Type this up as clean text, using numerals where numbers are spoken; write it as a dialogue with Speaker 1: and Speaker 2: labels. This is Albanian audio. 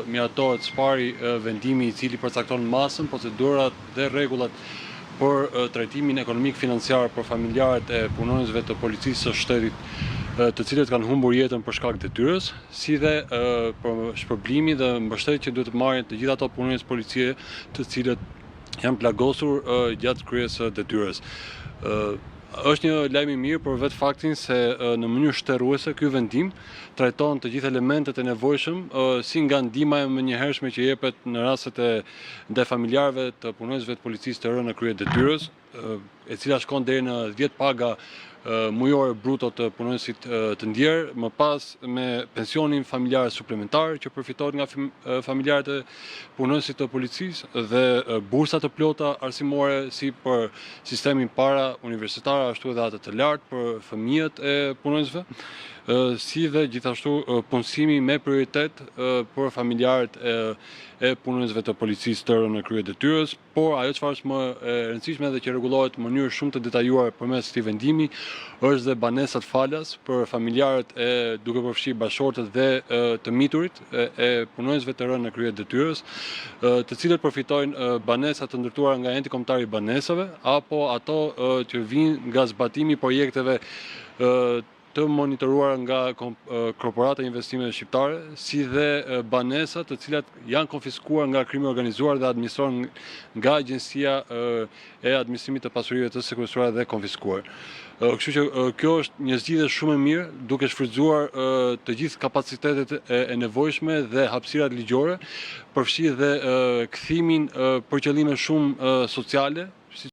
Speaker 1: Miratohet së pari vendimi i cili përcakton masën, procedurat dhe rregullat për trajtimin ekonomik financiar për familjarët e punonjësve të Policisë së Shtetit të cilët kanë humbur jetën për shkak detyrës, si dhe për shpërblimin dhe mbështetjen që duhet të marrin të gjithë ato punonjës policie të cilët janë plagosur gjatë kryerjes së detyrës. Është një lajm i mirë për vetë faktin se në mënyrë shteruese ky vendim trajton të gjithë elementët e nevojshëm si nga ndihma e menjëhershme që jepet në rastet e ndaj familjarëve të punonjësve të policisë të rënë në krye të detyrës, e cila shkon deri në 10 paga mujore bruto të punonjësit të ndjerë, më pas me pensionin familjar suplementar që përfitohet nga familjarët e punonjësit të policisë dhe bursa të plota arsimore si për sistemin parauniversitar ashtu edhe atë të lartë për fëmijët e punonjësve, si dhe gjithashtu punësimi me prioritet për familjarët e punonjësve të policisë të rënë në krye detyrës. Por ajo çfarë është më e rëndësishme dhe që rregullohet në mënyrë shumë të detajuar përmes këtij vendimi është dhe banesat falas për familjarët e duke përfshirë bashkëshortët dhe të miturit e punonjësve të rënë në krye të detyrës, të cilët përfitojnë banesa të ndërtuara nga Enti Kombëtar i Banesave apo ato që vijnë nga zbatimi i projekteve të monitoruara nga Korporata e Investimeve Shqiptare, si dhe banesa të cilat janë konfiskuar nga krimi i organizuar dhe administrohen nga Agjencia e Administrimit të Pasurive të Sekuestruara dhe Konfiskuar. Kështu që kjo është një zgjidhje shumë e mirë, duke shfrytëzuar të gjithë kapacitetet e nevojshme dhe hapësirat ligjore, përfshi dhe kthimin për qëllime shumë sociale.